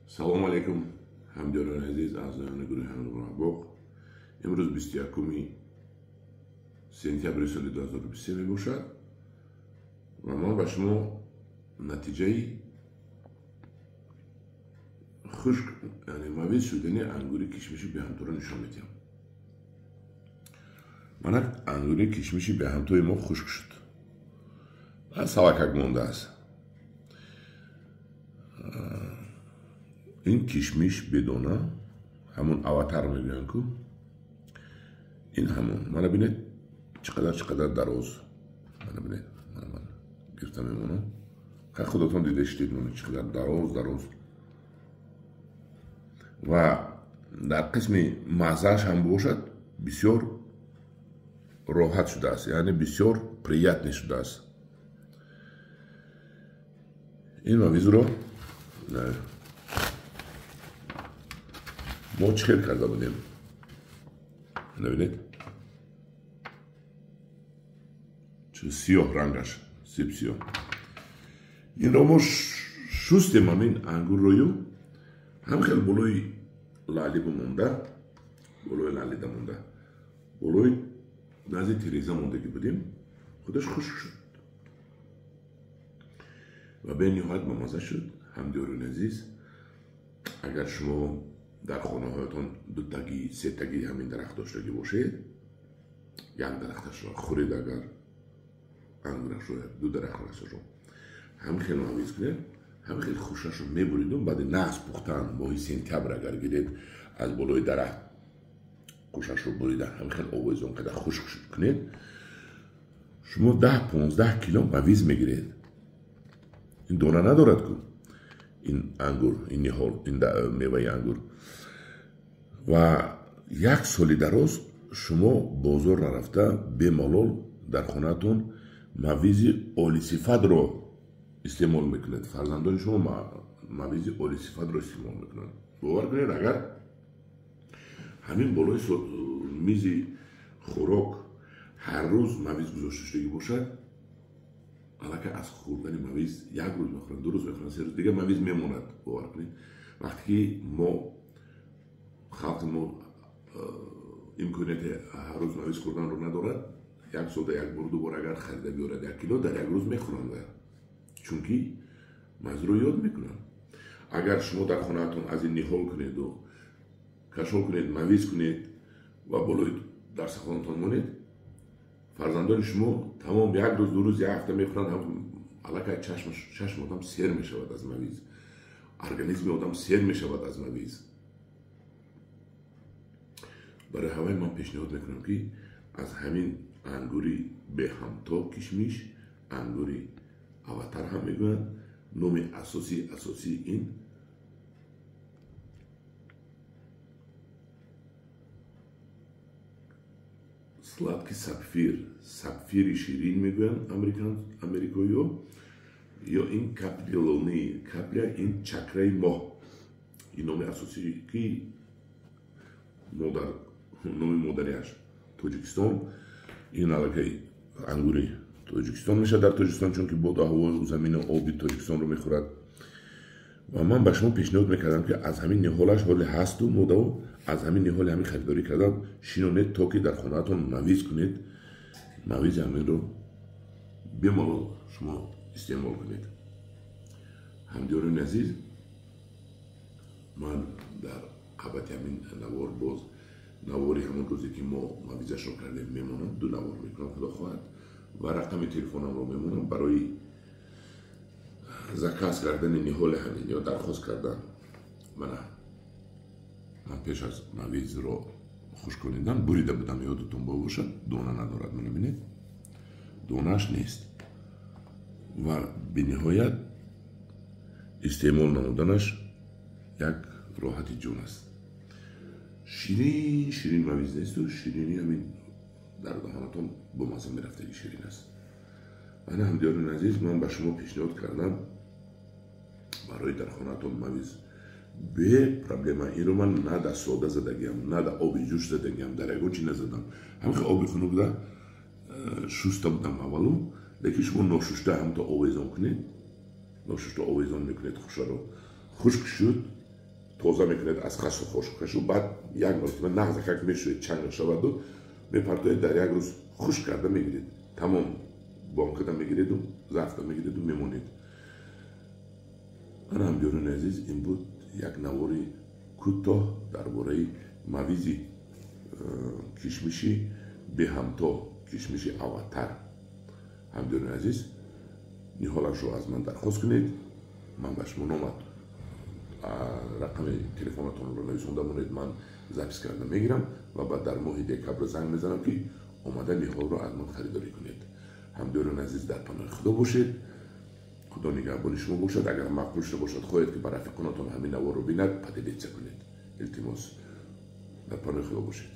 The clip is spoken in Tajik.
Салом алейкум, ҳамдиёрони азиз, аъзоёни гурӯҳи Ҳамроҳбоғ. Имрӯз 21 сентябри соли 2023 мебошад ва ман ба шумо натиҷаи хушк, яъне мавиз шудани ангури кишмиши беҳамторо нишон медиҳам. Мана ангури кишмиши беҳамтои мо хушк шуд. Салакак мондааст. Ин кишмиш бедона, ҳамон аватар мегӯянд ку, ин ҳамон. Мана бинед чӣ қадар дароз. Мана бинед, мана ман гирифта мемонам. Хай худатон дида шудед, мана чӣ қадар дароз. Ва дар қисми маззааш ҳам бошад бисёр роҳат шудааст, яъне бисёр приятный шудааст. Ин мавизро мо чӣ хел карда будем? Бинед, чӣ сиёҳ рангаш, сиёҳ. Инро мо шустем, ҳамин ангуррою ҳам хел болои лаъли бимонда, болои лаълида монда, болои назди тиреза мондагӣ будем, худаш хушк шуд ва бениҳоят бамазза шуд. Ҳамдиёрони азиз, агар шумо дар хонаҳоятон дутагӣ, сетагӣ ҳамин дарахт доштагӣ бошед, як дарахташро хӯред, агар ангурашро, ду дарахташро ҳамин хел мавиз кунед, ҳамин хел хушашро мебуридум, баъди нағз пухтан моҳи сентябр агар гиред аз болои дарахт хушашро бурида ҳамин хел овезон карда хушк кунед, шумо 10-15 кило мавиз мегиред. Ин дона надорад ку, ин ангур, ин ниҳол, ин меваи ангур. Ва як соли дароз шумо бозор нарафта бемалол дар хонаатон мавизи олисифатро истеъмол мекунед. Фарзандони шумо мавизи олисифатро истеъмол мекунанд. Бовар кунед, агар ҳамин болои мизи хӯрок ҳар рӯз мавиз гузошта шудагӣ бошад, аллакай аз хӯрдани мавиз як рӯз мехӯранд, ду рӯз мехӯранд, се рӯз дигар мавиз мемонад. Бовар кунед, вақте ки мо халқи мо имконияти ҳар рӯз мавиз хӯрданро надорад, як солда як бор, ду бор агар харида биёрад як кило, дар як рӯз мехӯранд, чунки мавизро ёд мекунанд. Агар шумо дар хонаатон аз ин ниҳол кунеду кашол кунед, мавиз кунед ва болои дарсахонатон монед, фарзандони шумо тамом як рӯз, ду рӯз, як ҳафта мехӯранд, аллакай чашми одам сер мешавад аз мавиз, организми одам сер мешавад аз мавиз. Барои ҳамаи ман пешниҳод мекунам, ки аз ҳамин ангури беҳамто кишмиш, ангури аватар ҳам мегӯянд, номи асосии ин сладкий сапфир, сапфири ширин мегӯянд америкоиҳо, ё ин капли луны, капля ин чакраи моҳ. Ин номи асосӣ ки модар, номи модариаш Тоҷикистон, ин аллакай ангури Тоҷикистон мешавад дар Тоҷикистон, чунки боду ҳавою замину оби Тоҷикистонро мехӯрад. Ва ман ба шумо пешниҳод мекардам, ки аз ҳамин ниҳолаш ҳоле ҳасту модаву аз ҳамин ниҳоли ҳамин харидорӣ кардан шинонед, то ки дар хонаатон мавиз кунед, мавизи ҳаминро бемалол шумо истеъмол кунед. Ҳамдиёрони азиз, ман дар қабати ҳамин навор боз навори ҳамон рӯзе ки мо мавизашро кардем мемонам, ду навор мекунам, худо хоҳад, ва рақами телефонамро мемонам барои заказ кардани ниҳоли ҳамин ё дархост кардан. Мана ман пеш аз мавизро хушк конидан бурида будам, ёдатон бошад, дона надорад, мана бинед, донааш нест ва бениҳоят истеъмол намуданаш як роҳати ҷон аст. Ширин ширин мавиз несту ширини ҳамин дар даҳонатон бо мазза мерафтаги ширин аст. Мана ҳамдиёрони азиз, ман ба шумо пешниҳод кардам барои дар хонаатон мавиз бе проблема. Инро ман на дар сода задагиам, на дар оби ҷӯш задагиам, дар ягон чи назадам. Ҳамин хел оби хунукда шуста будам аввалу, лекин шумо ношушта ҳамто овезон кунед, ношушта овезон мекунед хушаро. Хушк шуд, Тоза мекунед аз хасу хошокашу, баъд як маротиба нағзакак мешӯед, чанг шаваду мепартоед, дар як рӯз хушк карда мегиред. Тамом, бонкада мегиреду, зарфда мегиреду, мемонед. Ана, ҳамдиёрони азиз, ин буд як навори кӯтоҳ дар бораи мавизи кишмиши беҳамто, кишмиши Аватар. Ҳамдиёрони азиз, ниҳолашро аз ман дархост кунед, ман ба шумо номад, рақами телефонатонро нависонда монед, ман запись карда мегирам ва баъд дар моҳи декабр занг мезанам, ки омада ниҳолро аз ман харидорӣ кунед. Ҳамдиёрони азиз, дар паноҳи Худо бошед, Худо нигаҳбони шумо бошад. Агар маъқул шуда бошад, хоҳед, ки ба рафиқонатон ҳамин наворро бинад, поделиться кунед, илтимос. Дар паноҳи Худо бошед.